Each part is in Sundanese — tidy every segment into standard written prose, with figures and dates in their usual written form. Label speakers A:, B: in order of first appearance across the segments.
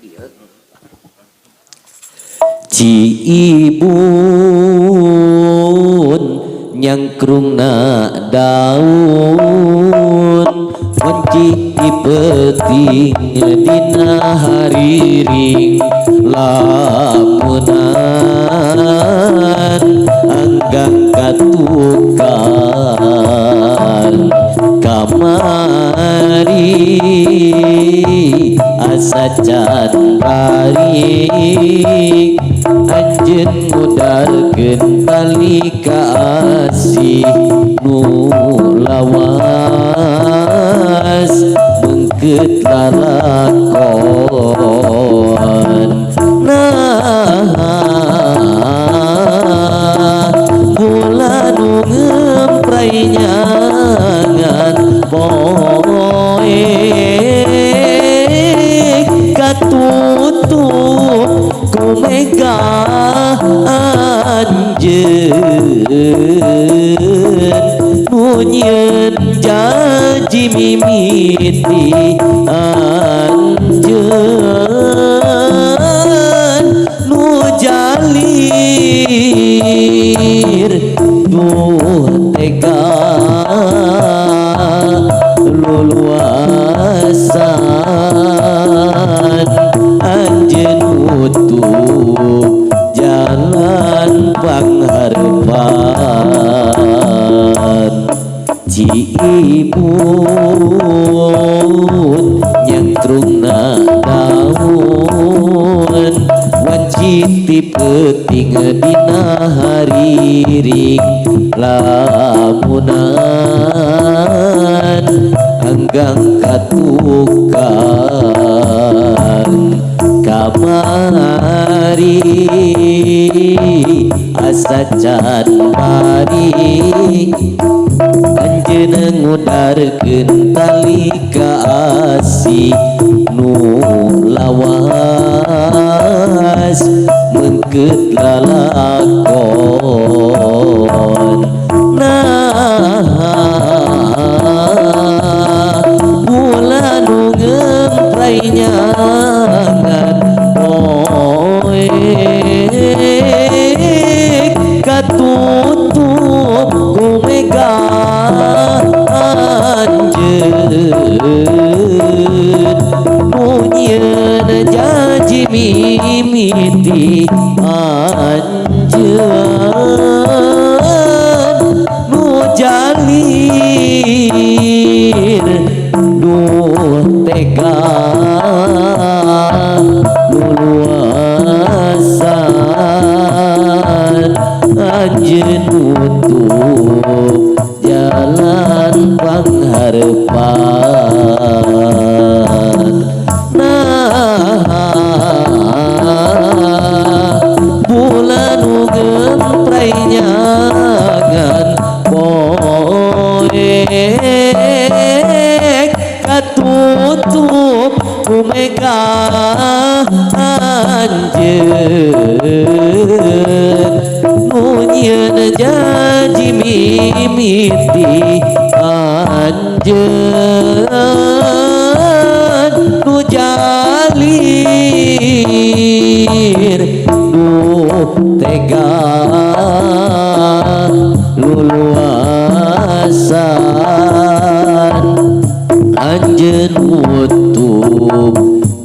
A: Di dieu.
B: Ci Ibun nyangkrungna daun, wanci ti peuting dina hariring lamunan, anggang katukang kamari asa can balik, anjeun ngudarkeun tali kaasih nu lawas meungkeut lalakon. Nah, bulan nu ngempray nyangan poek katutup ku mega, anjeun nu nyieun janji mimiti, anjeun nu jalir duh tega luluasan, anjeun nutup jalan pangharepan. Ci Ibun nyangkrungna daun, wanci ti peuting dina hariring lamunan, anggang katukang kamari asa can balik, anjeun ngudarkeun tali kaasih nu lawas meungkeut lalakon. Nah, bulan nu ngempray nyangan poek katutup ku mega, anjeun nu nyieun janji mimiti, anjeun nu jalir duh tega luluasan, anjeun nutup jalan pangharepan. Nah, bulan nu ngempray nyangan poek katutup ku mega, anjeun nu nyieun janji mimiti, anjeun nu jalir duh tega luluasan, anjeun nutup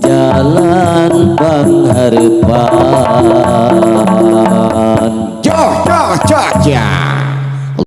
B: jalan pangharepan.
A: Joh joh joh ja.